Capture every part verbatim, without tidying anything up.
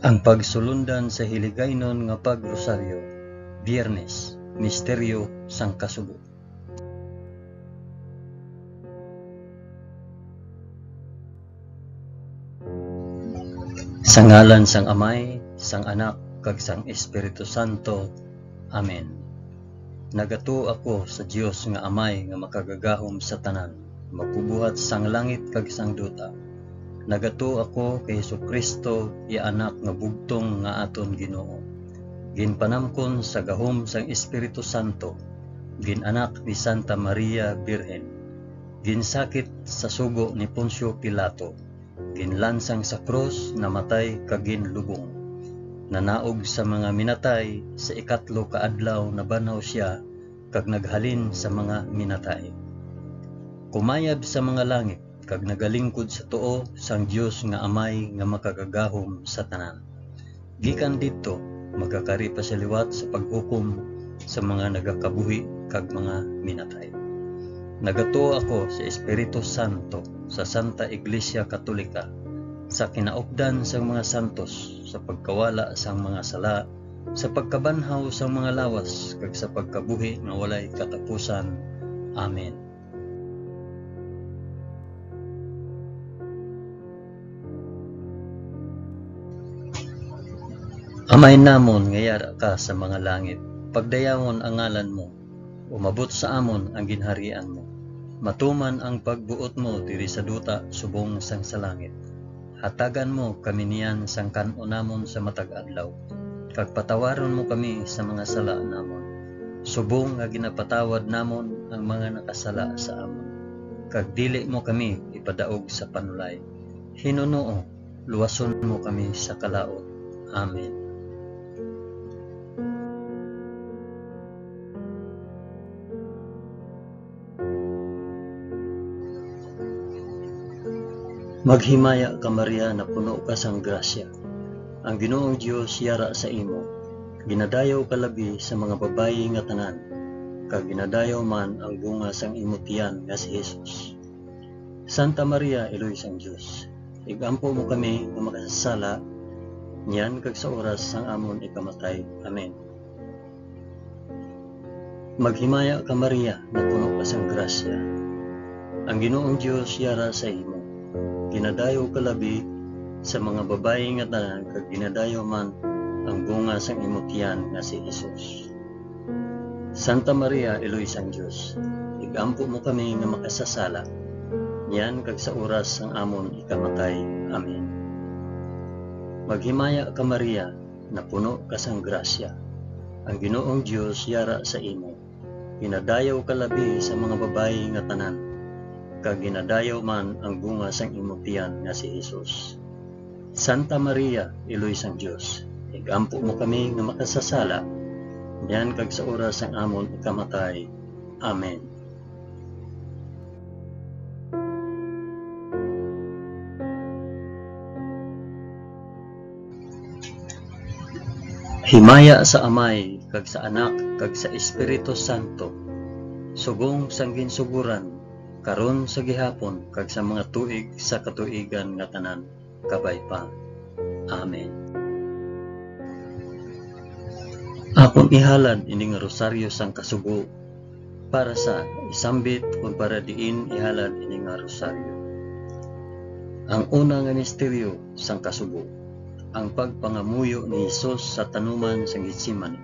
Ang pagsulundan sa Hiligaynon nga Pag-Rosaryo, Biyernes, Misteryo sang Kasubo. Sa ngalan sang Amay, sang Anak, kag sang Espiritu Santo. Amen. Nagatuo ako sa Dios nga Amay nga makagagahom sa tanan, magbubuhat sang langit kag sang duta. Nagatuo ako kay Jesu-Cristo, iya Anak nga bugtong nga aton Ginoo. Ginpanamkon sa gahom sang Espiritu Santo, gin-anak ni Santa Maria Birhen, ginsakit sa sugo ni Poncio Pilato, ginlansang sa krus, namatay, kag ginlubong. Nanaog sa mga minatay, sa ikatlo ka adlaw nabanhaw sia, kag naghalin sa mga minatay. Kumayab sa mga langit, kag nagalingkod sa tuo sang Dios nga Amay nga makagagahom sa tanan. Gikan didto, magakari pa sia liwat sa paghukom sa mga nagakabuhi kag mga minatay. Nagatuo ako sa Espiritu Santo, sa Santa Iglesia Katolika, sa kinaupdan sang mga santos, sa pagkawala sang mga sala, sa pagkabanhaw sang mga lawas, kag sa pagkabuhi nga walay katapusan. Amen. Amay namon nga yara ka sa mga langit, pagdayawon ang ngalan mo, umabot sa amon ang ginharian mo, matuman ang pagbuot mo diri sa duta subong sang sa langit. Hatagan mo kami niyan sang kan-o namon sa matag adlaw, kag patawaron mo kami sa mga sala namon, subong nga ginapatawad namon ang mga nakasala sa amon. Kag dili mo kami ipadaog sa panulay. Hinunoo, luwason mo kami sa kalaut. Amen. Maghimaya ka, Maria, napuno ka sang grasya. Ang Ginoong Dios yara sa imo. Ginadayaw ka labi sa mga babayi nga tanan, kag ginadayaw man ang bunga sang imo tiyan nga si Jesus. Santa Maria, Iloy sang Dios, ig-ampo mo kami nga makasasala, niyan kag sa oras sang amon ikamatay. Amen. Maghimaya ka, Maria, napuno ka sang grasya. Ang Ginoong Dios yara sa imo. Ginadayaw ka labi sa mga babayi nga tanan, kag ginadayaw man ang bunga sang imo tiyan nga si Jesus. Santa Maria, Iloy sang Dios, ig-ampo mo kami nga makasasala, niyan kag sa oras sang amon ikamatay. Amen. Maghimaya ka, Maria, napuno ka sang grasya. Ang Ginoong Dios yara sa imo. Ginadayaw ka labi sa mga babayi nga tanan, kag ginadayaw man ang bunga sang imo tiyan nga si Jesus. Santa Maria, Iloy sang Dios, ig-ampo mo kami nga makasasala, niyan kag sa oras sang amon ikamatay. Amen. Himaya sa Amay, kag sa Anak, kag sa Espiritu Santo, subong sang ginsugoran, karon, sa gihapon, kag sa mga tuig sa katuigan nga tanan. Kabay pa. Amen. Akon ihalad ini nga rosaryo sang kasubo para sa isambit kon para diin ihalad ini nga rosaryo. Ang una nga misteryo sang kasubo, ang pagpangamuyo ni Jesus sa tanuman sang Getsemani.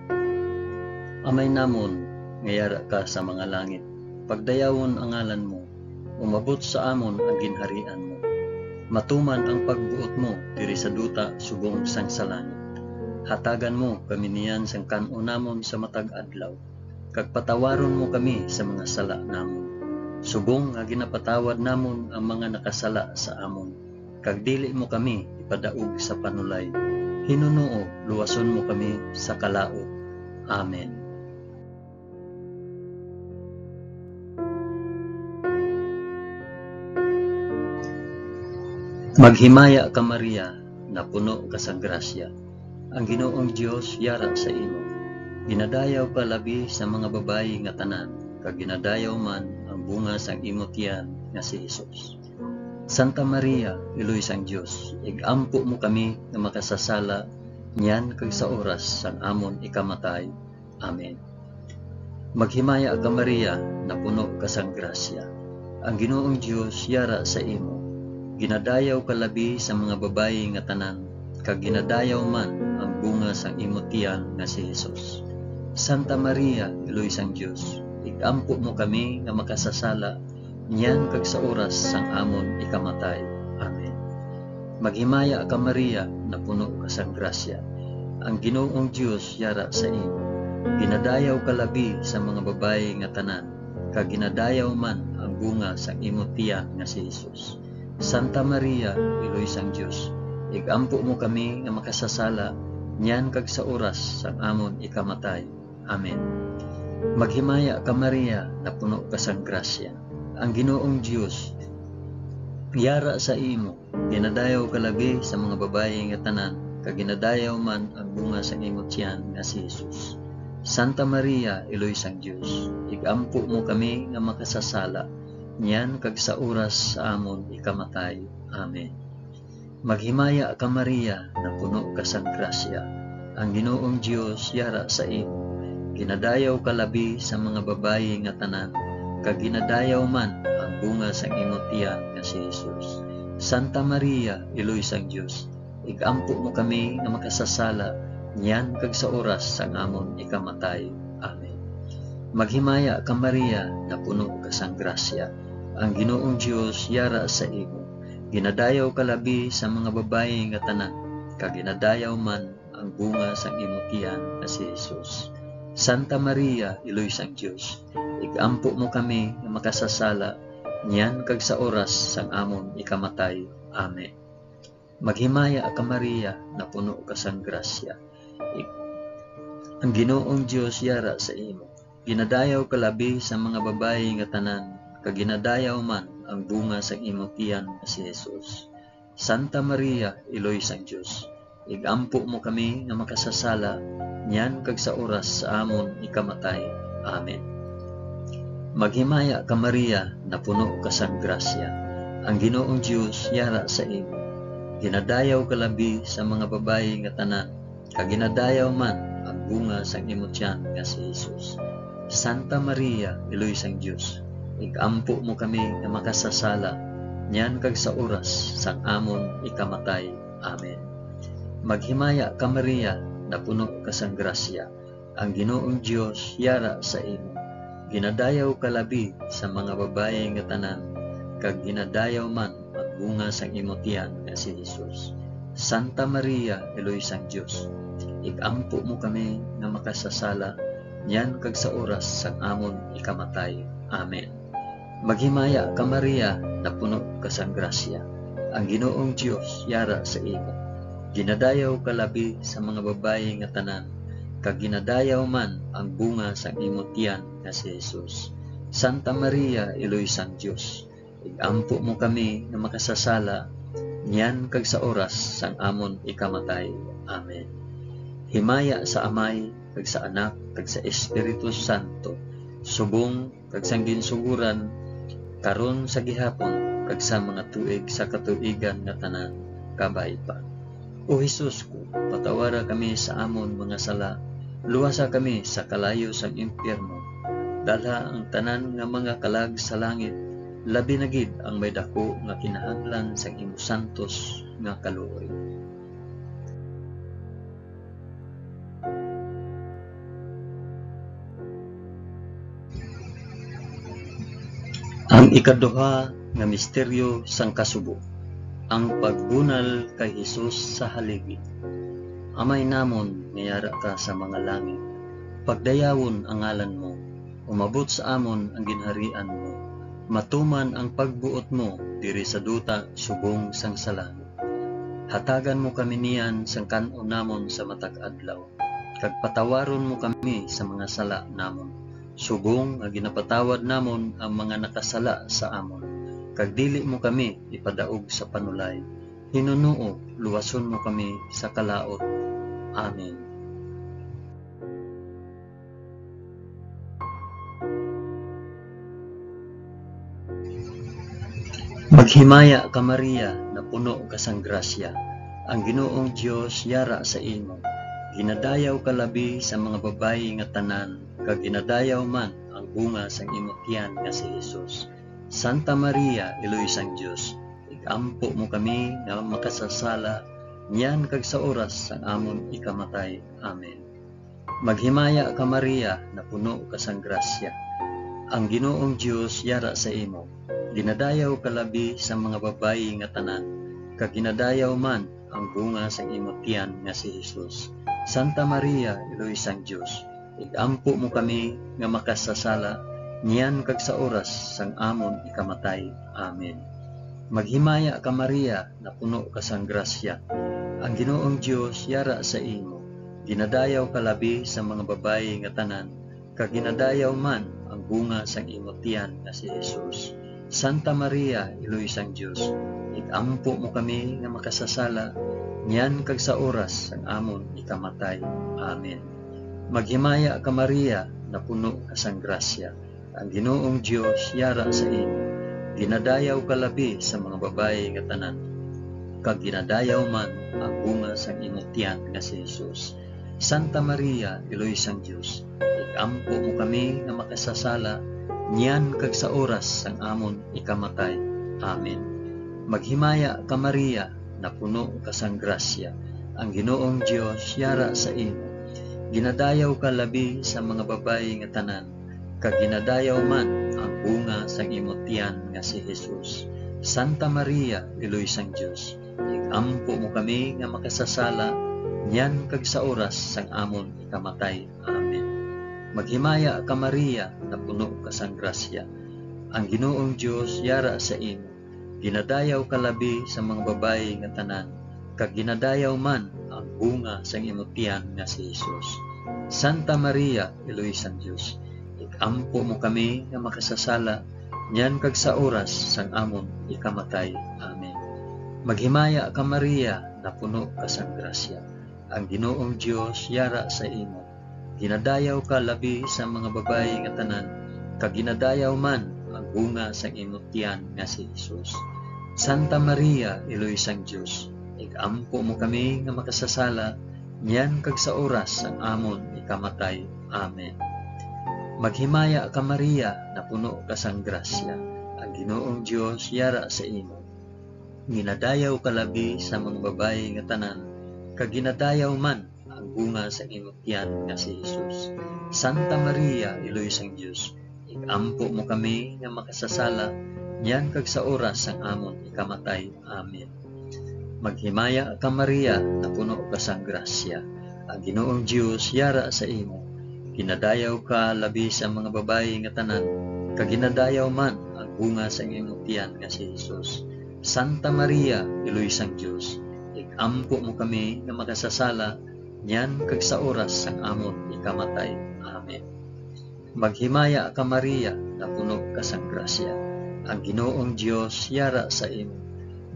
Amay namon nga yara ka sa mga langit, pagdayawon ang ngalan mo, umabot sa amon ang ginharian mo. Matuman ang pagbuot mo diri sa duta subong sang sa langit. Hatagan mo kami niyan sang kan-on namon sa matag adlaw, kag patawaron mo kami sa mga sala namon, subong nga ginapatawad namon ang mga nakasala sa amon, kag dili mo kami ipadaog sa panulay. Hinunoo, luwason mo kami sa kalaut. Amen. Maghimaya ka, Maria, napuno ka sa grasya. Ang Ginoong Dios yara sa imo. Ginadayaw ka labi sa mga babayi nga tanan, kag ginadayaw man ang bunga sang imo tiyan nga si Jesus. Santa Maria, Iloy sang Dios, ig-ampo mo kami nga makasasala niyan kag sa oras sang amon ikamatay. Amen. Maghimaya ka, Maria, napuno ka sang grasya. Ang Ginoong Dios yara sa imo. Ginadayaw ka labi sa mga babayi nga tanan, kag ginadayaw man ang bunga sang imo tiyan nga si Jesus. Santa Maria, Iloy sang Dios, ig-ampo mo kami nga makasasala niyan kag sa oras sang amon ikamatay. Amen. Maghimaya ka, Maria, napuno ka sang grasya. Ang Ginoong Dios yara sa imo. Ginadayaw ka labi sa mga babayi nga tanan, kag ginadayaw man ang bunga sang imo tiyan nga si Jesus. Santa Maria, Iloy sang Dios, ig-ampo mo kami nga makasasala niyan kag sa oras sang amon ikamatay. Amen. Maghimaya ka, Maria, napuno ka sang grasya. Ang Ginoong Dios yara sa imo. Ginadayaw ka labi sa mga babayi nga tanan, kag ginadayaw man ang bunga sang imo tiyan nga si Jesus. Santa Maria, Iloy sang Dios, ig-ampo mo kami nga makasasala niyan kag sa oras sa amon ikamatay. Amen. Maghimaya ka, Maria, napuno ka sang grasya. Ang Ginoong Dios yara sa imo. Ginadayaw ka labi sa mga babayi nga tanan, kag ginadayaw man ang bunga sang imo tiyan nga si Jesus. Santa Maria, Iloy sang Dios, ig-ampo mo kami nga makasasala niyan kag sa oras sang amon ikamatay. Amen. Maghimaya ka, Maria, napuno ka sang grasya. Ang Ginoong Dios yara sa imo. Ginadayaw ka labi sa mga babayi nga tanan, kag ginadayaw man ang bunga sang imo tiyan nga si Jesus. Santa Maria, Iloy sang Dios, ig-ampo mo kami nga makasasala niyan kag sa oras sang amon ikamatay. Amen. Maghimaya ka, Maria, napuno ka sang grasya. Ig-, ang Ginoong Dios yara sa imo. Ginadayaw ka labi sa mga babayi nga tanan, kag ginadayaw man ang bunga sang imo tiyan nga si Jesus. Santa Maria, Iloy sang Dios, ig-ampo mo kami nga makasasala niyan kag sa oras sa amon ikamatay. Amen. Maghimaya ka, Maria, napuno ka sang grasya. Ang Ginoong Dios yara sa imo. Ginadayaw ka labi sa mga babayi nga tanan, kag ginadayaw man ang bunga sang imo tiyan nga si Jesus. Santa Maria, Iloy sang Dios, ig-ampo mo kami nga makasasala niyan kag sa oras sang amon ikamatay. Amen. Maghimaya ka, Maria, napuno ka sang grasya. Ang Ginoong Dios yara sa imo. Ginadayaw ka labi sa mga babayi nga tanan, kag ginadayaw man ang bunga sang imo tiyan nga si Jesus. Santa Maria, Iloy sang Dios, ig-ampo mo kami nga makasasala niyan kag sa oras sang amon ikamatay. Amen. Maghimaya ka, Maria, napuno ka sang grasya. Ang Ginoong Dios yara sa imo. Ginadayaw ka labi sa mga babayi nga tanan, kag ginadayaw man ang bunga sang imo tiyan nga si Jesus. Santa Maria, Iloy sang Dios, ig-ampo mo kami nga makasasala niyan kag sa oras sang amon ikamatay. Amen. Himaya sa Amay, kag sa Anak, kag sa Espiritu Santo, subong kag sang ginsugoran, karon, sa gihapon, kag sa mga tuig sa katuigan nga tanan. Kabay pa. O Jesus ko, patawara kami sa amon mga sala, luwasa kami sa kalayo sang impyerno, dalha ang tanan nga mga kalag sa langit, labi na gid ang may daku nga kinahanglan sang imo santos nga kaluoy. Ang ikaduha nga misteryo sang kasubo, ang pagbunal kay Jesus sa haligi. Amay namon nga yara ka sa mga langit, pagdayawon ang ngalan mo, umabot sa amon ang ginharian mo, matuman ang pagbuot mo diri sa duta subong sang sa langit. Hatagan mo kami niyan sang kan-on namon sa matag adlaw, kag patawaron mo kami sa mga sala namon, subong nga ginapatawad namon ang mga nakasala sa amon, kag dili mo kami ipadaog sa panulay. Hinunoo, luwason mo kami sa kalaut. Amen. Himaya ka, Maria, napuno ka sang grasya, ang Ginoong Dios yara sa imo. Ginadayaw ka labi sa mga babayi nga tanan, kag ginadayaw man ang bunga sang imo tiyan nga si Jesus. Santa Maria, Iloy sang Dios, ig-ampo mo kami nga makasasala, niyan kag sa oras sang amon ikamatay. Amen. Maghimaya ka, Maria, napuno ka sang grasya. Ang Ginoong Dios yara sa imo. Ginadayaw ka labi sa mga babayi nga tanan, kag ginadayaw man ang bunga sang imo tiyan nga si Jesus. Santa Maria, Iloy sang Dios, ig-ampo mo kami nga makasasala, niyan kag sa oras sang amon ikamatay. Amen. Maghimaya ka, Maria, napuno ka sang grasya. Ang Ginoong Dios yara sa imo. Ginadayaw ka labi sa mga babayi nga tanan, kag ginadayaw man ang bunga sang imo tiyan nga si Jesus. Santa Maria, Iloy sang Dios, ig-ampo mo kami nga makasasala, niyan kag sa oras sang amon ikamatay. Amen. Maghimaya ka, Maria, napuno ka sang grasya. Ang Ginoong Dios yara sa imo. Ginadayaw ka labi sa mga babayi nga tanan, kag ginadayaw man ang bunga sang imo tiyan nga si Jesus. Santa Maria, Iloy sang Dios, ig-ampo mo kami nga makasasala, niyan kag sa oras sang amon ikamatay. Amen. Maghimaya ka, Maria, napuno ka sang grasya. Ang Ginoong Dios yara sa imo. Ginadayaw ka labi sa mga babayi nga tanan, kag ginadayaw man ang bunga sang imo tiyan nga si Jesus. Santa Maria, Iloy sang Dios, ig-ampo mo kami nga makasasala, niyan kag sa oras sang amon ikamatay. Amen. Maghimaya ka, Maria, napuno ka sang grasya. Ang Ginoong Dios yara sa imo. Ginadayaw ka labi sa mga babayi nga tanan, kag ginadayaw man ang bunga sang imo tiyan nga si Jesus. Santa Maria, Iloy sang Dios, ig-ampo mo kami nga makasasala, niyan kag sa oras sang amon ikamatay. Amen. Maghimaya ka, Maria, napuno ka sang grasya. Ang Ginoong Dios yara sa imo. Ginadayaw ka labi sa mga babayi nga tanan, kag ginadayaw man ang bunga sang imo tiyan nga si Jesus. Santa Maria, Iloy sang Dios, ig-ampo mo kami nga makasasala, niyan kag sa oras sang amon ikamatay. Amen. Maghimaya ka, Maria, napuno ka sang grasya. Ang Ginoong Dios yara sa imo. Ginadayaw ka labi sa mga babayi nga tanan, kag ginadayaw man ang bunga sang imo tiyan nga si Jesus. Santa Maria, Iloy sang Dios, ig-ampo mo kami nga makasasala, niyan kag sa oras sang amon ikamatay. Amen. Maghimaya ka, Maria, napuno ka sang grasya. Ang Ginoong Dios yara sa imo. Ginadayaw ka labi sa mga babayi nga tanan, kag ginadayaw man ang bunga sang imo tiyan nga si Jesus. Santa Maria, Iloy sang Dios, ig-ampo mo kami nga makasasala, niyan kag sa oras sang amon ikamatay. Amen. Maghimaya ka, Maria, napuno ka sang grasya. Ang Ginoong Dios yara sa imo.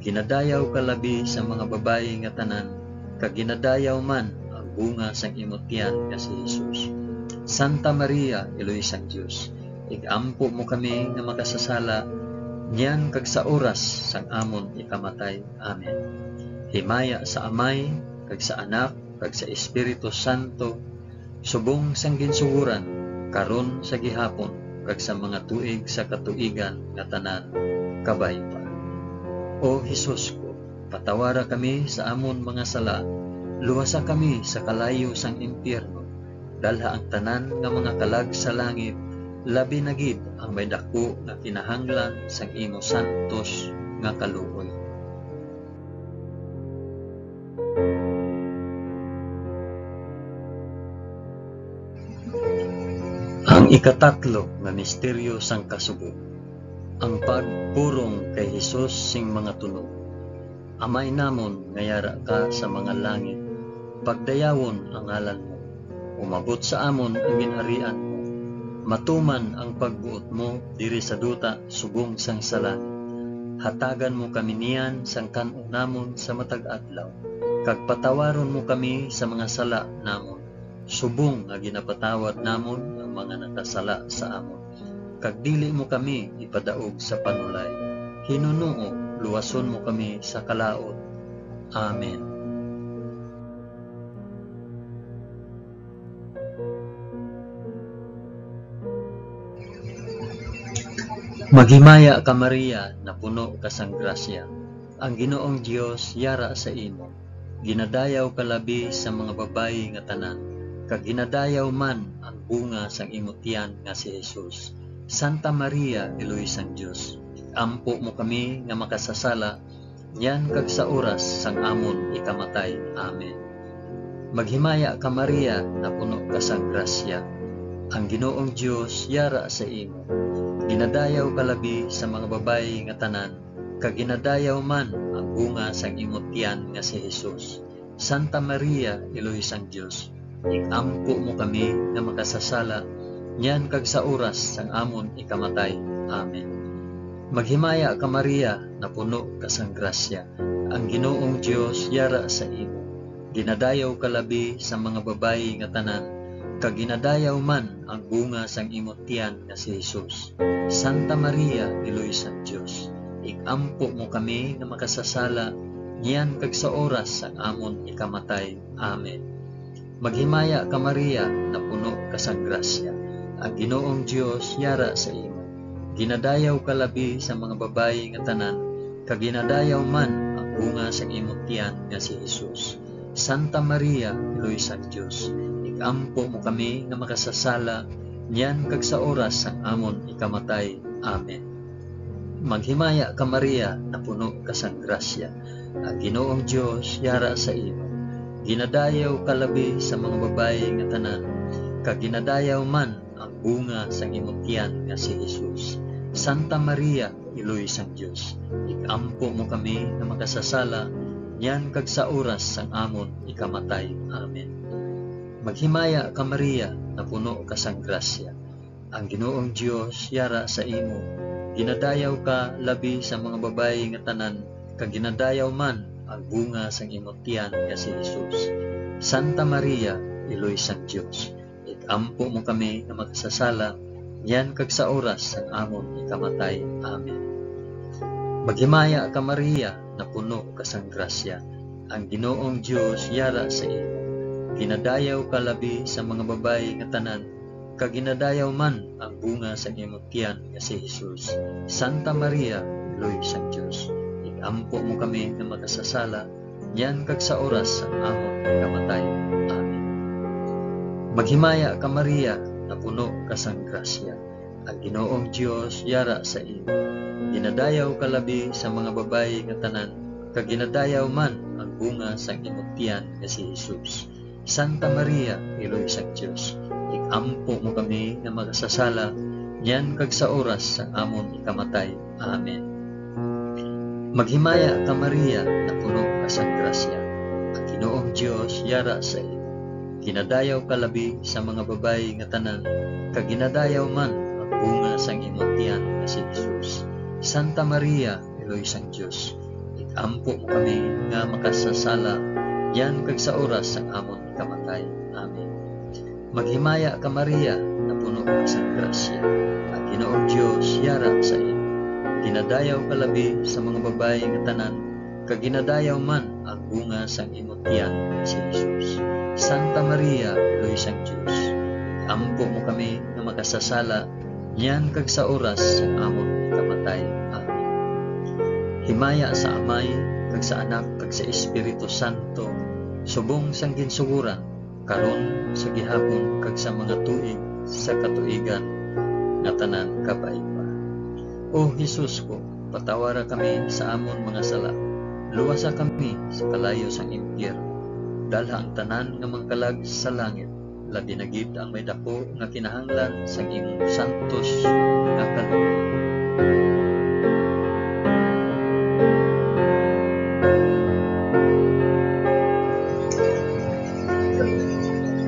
Ginadayaw ka labi sa mga babayi nga tanan, kag ginadayaw man ang bunga sang imo tiyan nga si Jesus. Santa Maria, Iloy sang Dios, ig-ampo mo kami nga makasasala, niyan kag sa oras sang amon ikamatay. Amen. Himaya sa Amay, kag sa Anak, kag sa Espiritu Santo, subong sang ginsugoran, karon, sa gihapon, kag sa mga tuig sa katuigan nga tanan. Kabay pa. O Jesus ko, patawara kami sa amon mga sala, luwasa kami sa kalayo sang impyerno, dalha ang tanan nga mga kalag sa langit, labi na gid ang may daku nga kinahanglan sang imo santos nga kaluoy. Ang ikatatlo nga misteryo sang kasubo, ang pagpurong kay Jesus sing mga tunog. Amay namon nga yara ka sa mga langit, pagdayawon ang ngalan mo. Umabot sa amon ang ginharian mo. Matuman ang pagbuot mo diri sa duta subong sang sa langit. Hatagan mo kami niyan sang kan-on namon sa matag adlaw, kag patawaron mo kami sa mga sala namon, subong nga ginapatawad namon ang mga nakasala sa amon. Kag dili mo kami ipadaog sa panulay. Hinunoo luwason mo kami sa kalaut. Amen. Maghimaya ka, Maria, napuno ka sang grasya. Ang Ginoong Dios yara sa imo. Ginadayaw ka labi sa mga babayi nga tanan, kag ginadayaw man ang bunga sang imo tiyan nga si Jesus. Santa Maria, Iloy sang Dios, ig-ampo mo kami nga makasasala, niyan kag sa oras sang amon ikamatay. Amen. Maghimaya ka, Maria, napuno ka sang grasya. Ang Ginoong Dios yara sa imo. Ginadayaw ka labi sa mga babayi nga tanan, kag ginadayaw man ang bunga sang imo tiyan nga si Jesus. Santa Maria, Iloy sang Dios, ig-ampo mo kami nga makasasala, niyan kag sa oras sang amon ikamatay. Amen. Maghimaya ka, Maria, napuno ka sang grasya. Ang Ginoong Dios yara sa imo. Ginadayaw ka labi sa mga babayi nga tanan, kag ginadayaw man ang bunga sang imo tiyan nga si Jesus. Santa Maria, Iloy sang Dios, ig-ampo mo kami nga makasasala, niyan kag sa oras sang amon ikamatay. Amen. Maghimaya ka, Maria, napuno ka sang grasya. Ang Ginoong Dios yara sa imo. Ginadayaw ka labi sa mga babayi nga tanan, kag ginadayaw man ang bunga sang imo tiyan nga si Jesus. Santa Maria, Iloy sang Dios, ig-ampo mo kami nga makasasala, niyan kag sa oras sang amon ikamatay. Amen. Maghimaya ka, Maria, napuno ka sang grasya. Ang Ginoong Dios yara sa imo. Ginadayaw ka labi sa mga babayi nga tanan, kag ginadayaw man ang bunga sang imo tiyan nga si Jesus. Santa Maria, Iloy sang Dios, ig-ampo mo kami nga makasasala, niyan kag sa oras sang amon ikamatay. Amen. Maghimaya ka, Maria, napuno ka sang grasya. Ang Ginoong Dios yara sa imo. Ginadayaw ka labi sa mga babayi nga tanan, kag ginadayaw man ang bunga sang imo tiyan nga si Jesus. Santa Maria, Iloy sang Dios, ig-ampo mo kami nga makasasala, niyan kag sa oras sang amon ikamatay. Amen. Maghimaya ka, Maria, napuno ka sang grasya. Ang Ginoong Dios yara sa imo. Ginadayaw ka labi sa mga babayi nga tanan, kag ginadayaw man ang bunga sang imo tiyan nga si Jesus. Santa Maria, Iloy sang Dios, ig-ampo mo kami nga makasasala, niyan kag sa oras sang amon pagkamatay. Amen. Maghimaya ka, Maria, napuno ka sang grasya. Ang Ginoong Dios yara sa imo. Ginadayaw ka labi sa mga babayi nga tanan, kag ginadayaw man ang bunga sang imo tiyan nga si Jesus. Santa Maria, Iloy sang Dios, ig-ampo mo kami nga makasasala, niyan kag sa oras sang amon ikamatay. Amen. Maghimaya ka, Maria, napuno ka sang grasya. Ang Ginoong Dios yara sa imo. Ginadayaw ka labi sa mga babayi nga tanan, kag ginadayaw man ang bunga sang imo tiyan nga si Jesus. Santa Maria, Iloy sang Dios, ig-ampo mo kami nga makasasala, niyan kag sa oras sang amon ikamatay. Amen. Maghimaya ka, Maria, napuno ka sang grasya. Ang Ginoong Dios yara sa imo. Ginadayaw ka labi sa mga babayi nga tanan, kag ginadayaw man ang bunga sang imo tiyan nga si Jesus. Santa Maria, Iloy sang Dios, ampo mo kami nga makasasala, niyan kag sa oras sang amon ikamatay. Amen. Himaya sa Amay, kag sa Anak, kag sa Espiritu Santo, subong sang ginsugoran, karon, sa gihapon, kag sa mga tuig sa katuigan nga tanan. Kabay pa. O Jesus ko, patawara kami sa amon mga sala, luwasa kami sa kalayo sang impyerno, dalha ang tanan nga mga kalag sa langit, labi na gid ang may daku nga kinahanglan sang imong santos nga kalooban.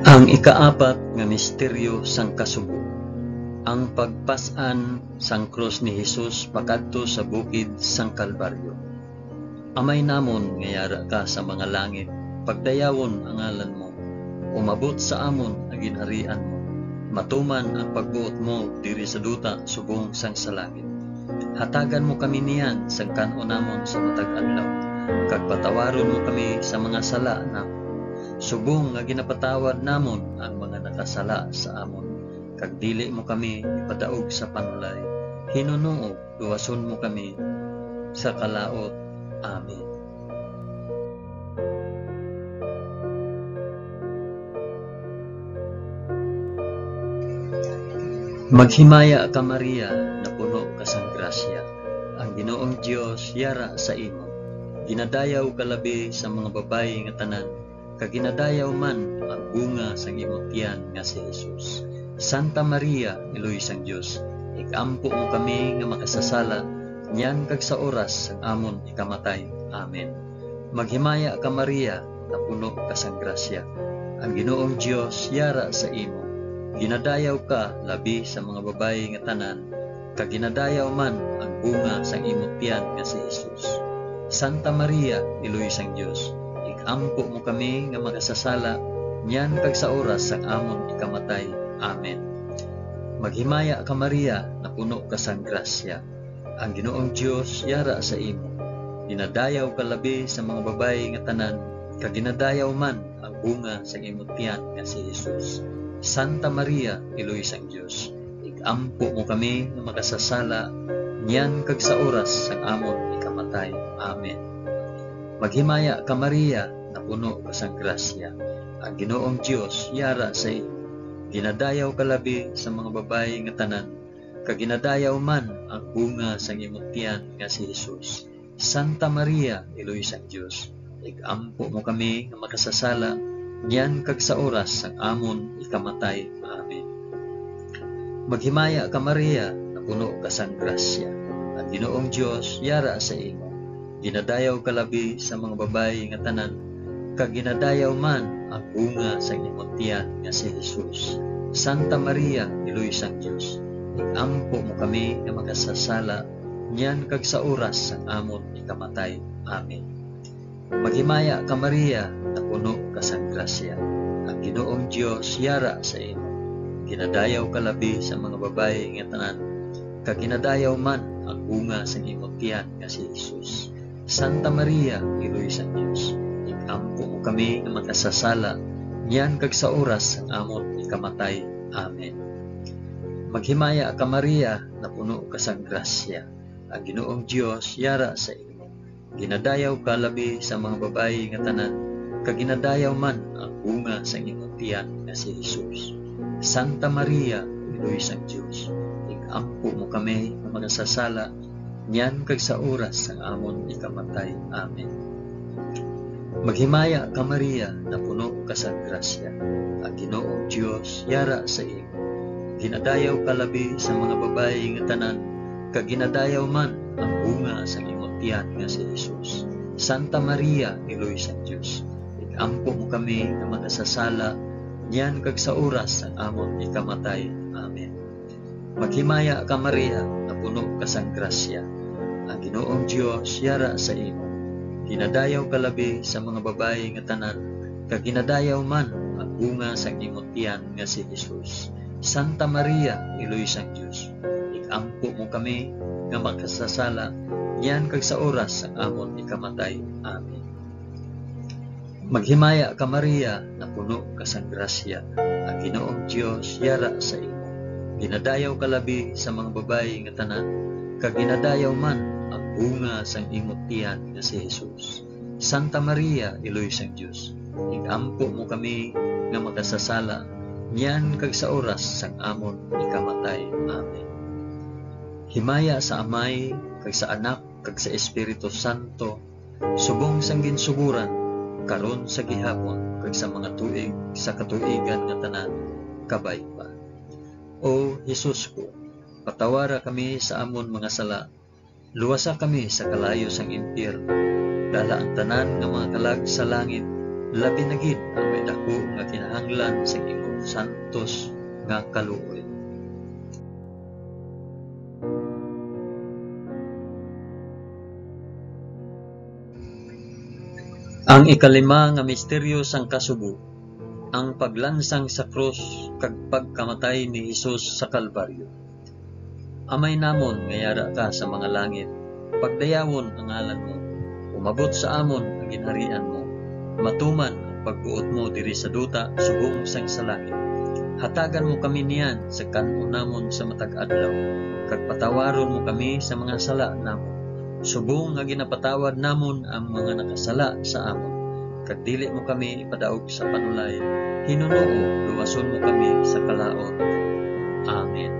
Ang ikaapat nga misteryo sang kasubo, ang pagpas-an sang krus ni Jesus pakadto sa bukid sang Kalbaryo. Amay namon nga yara ka sa mga langit, pagdayawon ang ngalan mo. Umabot sa amon ang ginharian mo. Matuman ang pagbuot mo diri sa duta subong sang sa langit. Hatagan mo kami niyan sang kan-on namon sa matag adlaw, kag patawaron mo kami sa mga sala namon, subong nga ginapatawad namon ang mga nakasala sa amon, kag dili mo kami ipadaog sa panulay. Hinunoog, luwason mo kami sa kalaut. Amen. Maghimaya ka, Maria, napuno ka sang grasya. Ang Ginoong Dios yara sa imo. Ginadayaw ka labi sa mga babayi nga tanan, kag ginadayaw man ang bunga sang imo tiyan nga si Jesus. Santa Maria, Iloy sang Dios, ig-ampo mo kami nga makasasala, niyan kag sa oras sang amon ikamatay. Amen. Maghimaya ka, Maria, napuno ka sang grasya. Ang Ginoong Dios yara sa imo. Ginadayaw ka labi sa mga babayi nga tanan, kag ginadayaw man ang bunga sang imo tiyan nga si Jesus. Santa Maria, Iloy sang Dios, ig-ampo mo kami nga makasasala, niyan kag sa oras sang amon ikamatay. Amen. Maghimaya ka, Maria, napuno ka sang grasya. Ang Ginoong Dios yara sa imo. Ginadayaw ka labi sa mga babayi nga tanan, kag ginadayaw man ang bunga sang imo tiyan nga si Jesus. Santa Maria, Iloy sang Dios, ig-ampo mo kami nga makasasala, niyan kag sa oras sang amon ikamatay. Amen. Maghimaya ka, Maria, napuno ka sang grasya. Ang Ginoong Dios yara sa imo. Ginadayaw ka labi sa mga babayi nga tanan, kag ginadayaw man ang bunga sang imo tiyan nga si Jesus. Santa Maria, Iloy sang Dios, ig-ampo mo kami nga makasasala, niyan kag sa oras sang amon ikamatay. Amen. Maghimaya ka, Maria, napuno ka sang grasya. Ang Ginoong Dios yara sa imo. Ginadayaw ka labi sa mga babayi nga tanan, kag ginadayaw man ang bunga sang imo tiyan nga si Jesus. Santa Maria, Iloy sang Dios, ig-ampo mo kami nga makasasala, niyan kag sa oras sang amon ikamatay. Amen. Maghimaya ka, Maria, napuno ka sang grasya. Ang Ginoong Dios yara sa imo. Ginadayaw ka labi sa mga babayi nga tanan, kag ginadayaw man ang bunga sang imo tiyan nga si Jesus. Santa Maria, Iloy sang Dios, ig-ampo mo kami nga makasasala, niyan kag sa oras sang amon ikamatay. Amen. Maghimaya ka, Maria, napuno ka sang grasya. Ang Ginoong Dios yara sa imo. Ginadayaw ka labi sa mga babayi nga tanan, kag ginadayaw man ang bunga sang imo tiyan nga si Jesus. Santa Maria, Iloy sang Dios, ig-ampo mo kami nga makasasala, niyan kag sa oras sang amon ikamatay. Amen. Maghimaya ka, Maria, napuno ka sang grasya. Ang Ginoong Dios yara sa imo. Ginadayaw ka labi sa mga babayi nga tanan, kag ginadayaw man ang bunga sang imo tiyan nga si Jesus. Santa Maria, Iloy sang Dios, ig-ampo mo kami nga makasasala, niyan kag sa oras sang amon ikamatay. Amen. Maghimaya ka, Maria, nga puno ka sang grasya. Ang Ginoong Dios yara sa imo. Ginadayaw ka labi sa mga babayi nga tanan, kag ginadayaw man ang bunga sang imo tiyan nga si Jesus. Santa Maria, Iloy sang Dios, ig-ampo mo kami nga makasasala, niyan kag sa oras sang amon ikamatay. Amen. Maghimaya ka, Maria, napuno ka sang grasya. Ang Ginoong Dios yara sa imo. Ginadayaw ka labi sa mga babayi nga tanan, kag ginadayaw man ang bunga sang imo tiyan nga si Jesus. Santa Maria, Iloy sang Dios, ig-ampo mo kami nga makasasala, niyan kag sa oras sang amon ikamatay. Amen. Himaya sa Amay, kag sa Anak, kag sa Espiritu Santo, subong sang ginsugoran, karon, sa gihapon, kag sa mga tuig sa katuigan nga tanan. Kabay pa. O Jesus ko, patawara kami sa amon mga sala, luwasa kami sa kalayo sang impyerno, dala ang tanan nga mga kalag sa langit, labi na gid ang may daku nga kinahanglan sang imong santos nga kaluoy. Ang ikalima nga misteryo sang kasubo, ang paglansang sa krus kag pagkamatay ni Jesus sa Kalbaryo. Amay namon nga yara ka sa mga langit, pagdayawon ang ngalan mo. Umabot sa amon ang ginharian mo. Matuman ang pagbuot mo diri sa duta subong sang sa langit. Hatagan mo kami niyan sa kan-on namon sa matag adlaw, kag patawaron mo kami sa mga sala namon, subong nga ginapatawad namon ang mga nakasala sa amon. Kag dili mo kami ipadaog sa panulay, hinunoo, luwason mo kami sa kalaut. Amen.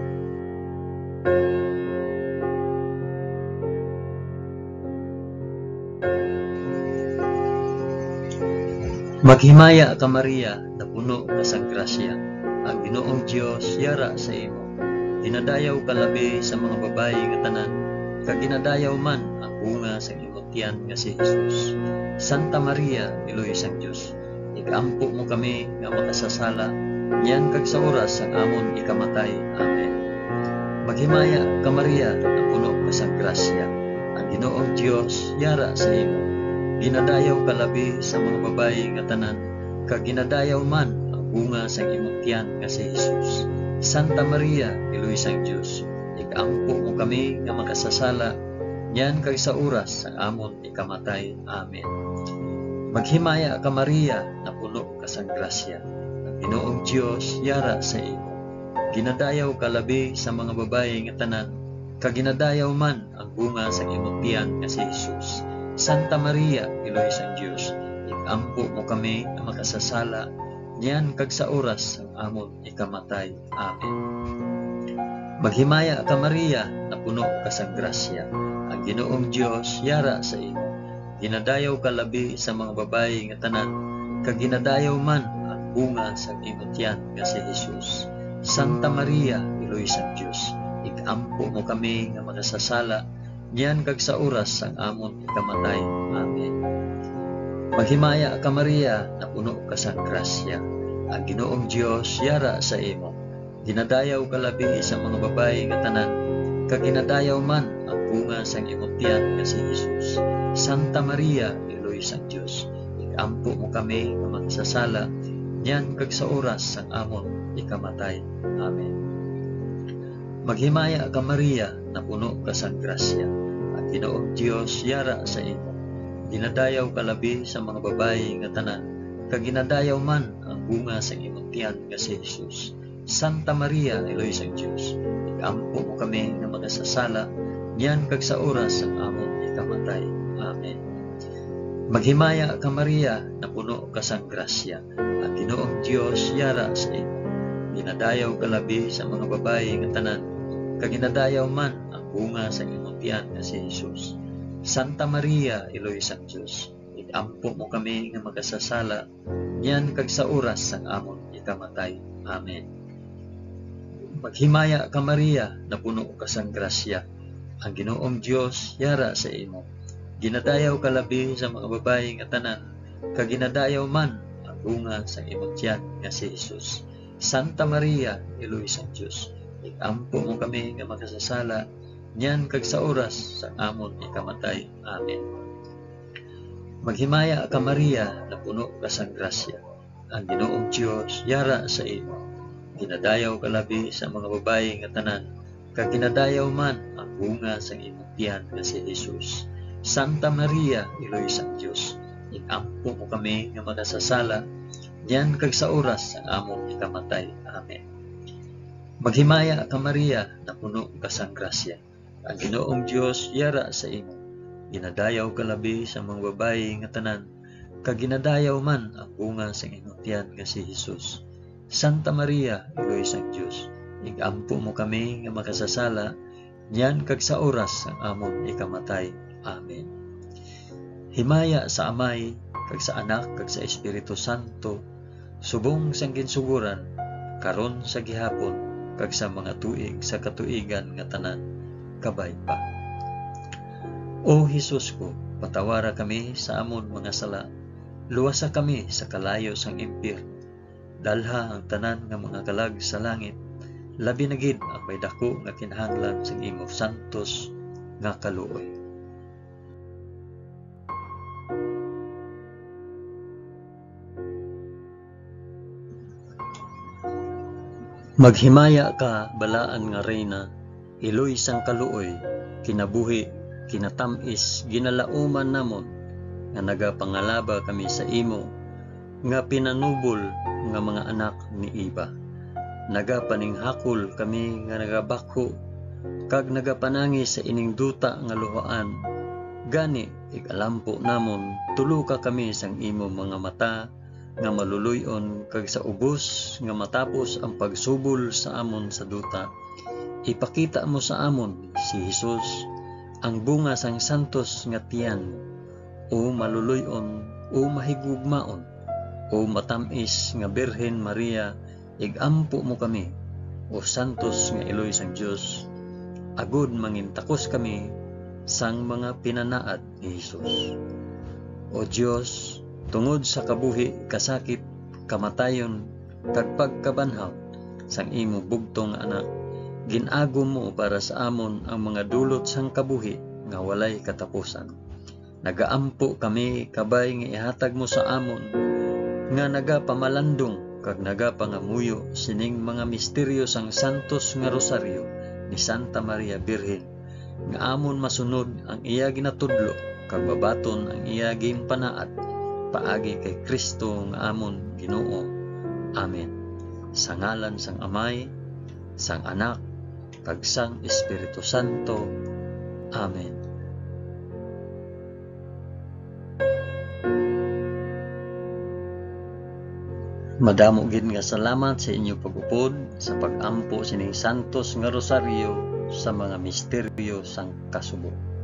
Maghimaya ka, Maria, napuno ka sang grasya. Ang Ginoong Dios yara sa imo. Ginadayaw ka labi sa mga babayi nga tanan, kag ginadayaw man ang bunga sang imong tiyan nga si Jesus. Santa Maria, Iloy sang Dios, ig-ampo mo kami nga makasasala, niyan kag sa oras sang amon ikamatay. Amen. Maghimaya ka, Maria, napuno ka sang grasya. Ang Ginoong Dios yara sa imo. Ginadayaw ka labi sa mga babayi nga tanan, kag ginadayaw man ang bunga sang imong tiyan nga si Jesus. Santa Maria, Iloy sang Dios, ig-ampo mo kami nga makasasala, niyan kag sa oras sang amon ikamatay. Amen. Maghimaya ka, Maria, napuno ka sang grasya. Ang Ginoong Dios yara sa imo. Ginadayaw ka labi sa mga babayi nga tanan, kag ginadayaw man ang bunga sang imong tiyan nga si Jesus. Santa Maria, Iloy sang Dios, ig-ampo mo kami nga makasasala, niyan kag sa oras sang amon ikamatay. Amen. Maghimaya ka, Maria, napuno ka sang grasya. Ang Ginoong Dios yara sa imo. Ginadayaw ka labi sa mga babayi nga tanan, kag ginadayaw man ang bunga sang imo tiyan nga si Jesus. Santa Maria, Iloy sang Dios, ig-ampo mo kami nga makasasala, niyan kag sa oras sang amon ikamatay. Amen. Maghimaya ka, Maria, napuno ka sang grasya. Ang Ginoong Dios yara sa imo. Ginadayaw ka labi sa mga babayi nga tanan, kag ginadayaw man ang bunga sang imong tiyan nga si Jesus. Santa Maria, Iloy sang Dios, ig-ampo mo kami nga makasasala, niyan kag sa oras sang amon ikamatay. Amen. Maghimaya ka, Maria, napuno ka sang grasya. Ang Ginoong Dios yara sa imo. Ginadayaw ka labi sa mga babayi nga tanan, kag ginadayaw man ang bunga sang imong tiyan nga si Jesus. Santa Maria, Iloy sang Dios, ig-ampo mo kami nga makasasala, niyan kag sa oras sang amon ikamatay. Amen. Maghimaya ka, Maria, napuno ka sang grasya. Ang Ginoong Dios yara sa imo. Ginadayaw ka labi sa mga babayi nga tanan, kag ginadayaw man ang bunga sang imong tiyan nga si Jesus. Santa Maria, Iloy sang Dios, ig-ampo mo kami nga makasasala, niyan kag sa oras sang amon ikamatay. Amen. Maghimaya ka, Maria, napuno ka sang grasya. Ang Ginoong Dios yara sa imo. Ginadayaw ka labi sa mga babayi nga tanan, kag ginadayaw man ang bunga sang imong tiyan nga si Jesus. Santa Maria, Iloy sang Dios, ig-ampo mo kami nga makasasala, niyan kag sa oras sang amon ikamatay. Amen. Maghimaya ka, Maria, napuno ka sang grasya. Ang Ginoong Dios yara sa imo. Ginadayaw ka labi sa mga babayi nga tanan, kag ginadayaw man ang bunga sang imong tiyan nga si Jesus. Santa Maria, Iloy sang Dios, ig-ampo mo kami nga makasasala, niyan kag sa oras sang among ikamatay. Amen. Maghimaya ka, Maria, napuno ka sang grasya. Ang Ginoong Dios yara sa imo. Ginadayaw ka labi sa mga babayi nga tanan, kag ginadayaw man ang bunga sang imong tiyan nga si Jesus. Santa Maria, Iloy sang Dios, ig-ampo mo kami nga makasasala, niyan kag sa oras sang amon ikamatay. Amen. Himaya sa Amay, kag sa Anak, kag sa Espiritu Santo, subong sang ginsugoran, karon, sa gihapon, kag sa mga tuig sa katuigan nga tanan. Kabay pa. O Jesus ko, patawara kami sa amon mga sala, luwasa kami sa kalayo sang impyerno, dalha ang tanan nga mga kalag sa langit, labi na gid ang may daku nga kinahanglan sang imo santos nga kaluoy. Maghimaya ka, balaan nga Reyna, Iloy sang kaluoy, kinabuhi, kinatamis, ginalauman namon nga nagapangalaba kami sa imo nga pinanubol nga mga anak ni Eva. Nagapaninghakol kami nga nagabakho kag nagapanangi sa ining duta nga luhaan. Gani, ig-alampo namon, tuloka kami sang imo mga mata nga maluloy-on, kag sa ubos nga matapos ang pagsubol sa amon sa duta, ipakita mo sa amon si Jesus, ang bunga sang santos nga tiyan. O maluloy-on, o mahigugmaon, o matam-is nga Birhen Maria, ig-ampo mo kami, o santos nga iloy sang Dios, agod mangintakos kami sang mga pinanaad ni Jesus. O Dios, tungod sa kabuhi, kasakit, kamatayon, kag pagkabanhaw sang imo bugtong nga Anak, gin-agom mo para sa amon ang mga dulot sang kabuhi nga walay katapusan. Nagaampo kami kabay nga ihatag mo sa amon nga nagapamalandong kag nagapangamuyo sining mga misteryo sang santos nga rosaryo ni Santa Maria Birhen, nga amon masunod ang iya ginatudlo kag mabaton ang iya ginpanaad paagi kay Cristo nga amon Ginoo. Amen. Sa ngalan sang Amay, sang Anak, kag sang Espiritu Santo. Amen. Madamo gid nga salamat sa inyo pag-upod sa pag-ampo sining santos nga rosaryo sa mga misteryo sang kasubo.